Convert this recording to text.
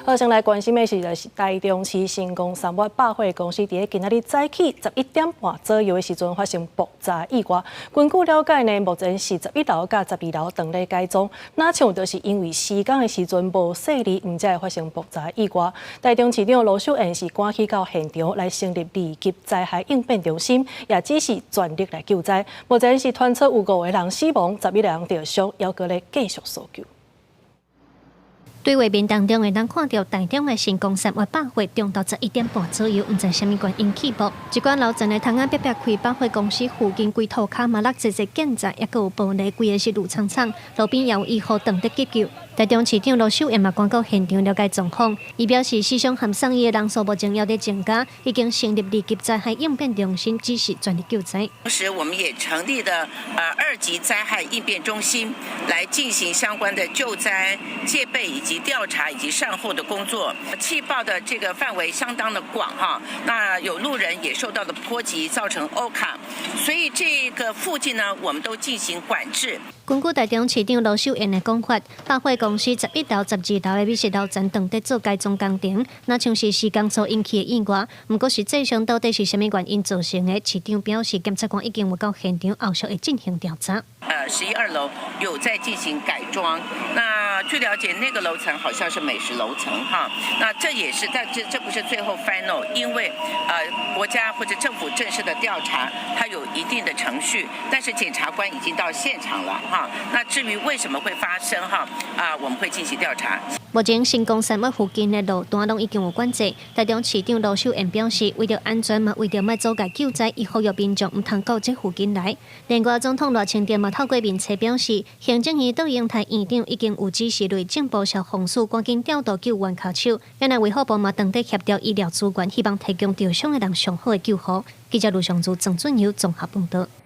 好，先來關心的是，就是台中市成功三越百貨公司佇咧今仔日早起11點半左右的時陣發生爆炸意外。根據了解呢，目前是11樓佮12樓當咧改裝，若像就是因為施工的時陣無細膩，毋才會發生爆炸意外。台中市長盧秀燕是趕去到現場來成立二級災害應變中心，也指示全力來救災。目前是傳出有五個人死亡，11個人著傷，猶閣咧繼續搜救。對畫面當中會當看著台中的成功三越百貨，中晝11點半左右，毋知啥物原因氣爆，一寡樓層的窗仔煏煏開，百貨公司附近規塗跤嘛落濟濟建材，猶閣有玻璃，規个是滷蒼蒼。路邊也有醫護當佇急救。台中市長盧秀燕嘛趕到現場了解狀況，伊表示死傷和送醫的人數目前猶佇增加，已經成立二級災害應變中心，指示全力救災。同時，我們也成立了二級災害應變中心，來進行相關的救災、戒備以及調查以及善後的工作。氣爆的這個範圍相當的廣哈，那有路人也受到了波及，造成烏卡，所以這個附近呢，我們都進行管制。根據台中市長盧秀燕的講法，百貨公司11樓、12樓的美食樓層當佇做改裝工程，若像是施工所引起的意外。毋過實際上到底是啥物原因造成的？市長表示，檢察官已經有到現場，後續會進行調查。11、2樓有在進行改裝，那據了解，那個樓層好像是美食樓層哈。那這也是，但這不是最後 final，因為國家或者政府正式的調查，它有一定的程序，但是檢察官已經到現場了哈。那至於為什麼會發生哈啊，我們會進行調查。目前成功三越附近的路段攏已經有管制。台中市長盧秀燕表示，為著安全嘛，為著莫阻礙救災，伊呼籲民眾毋通到這附近來。另外，總統賴清德嘛透過面冊表示，行政院杜英台院長已經有指示內政部消防署趕緊調度救援跤手，原來衛福部嘛當佇協調醫療資源，希望提供著傷的人上好的救護。記者盧尚祖、鄭俊友綜合報導。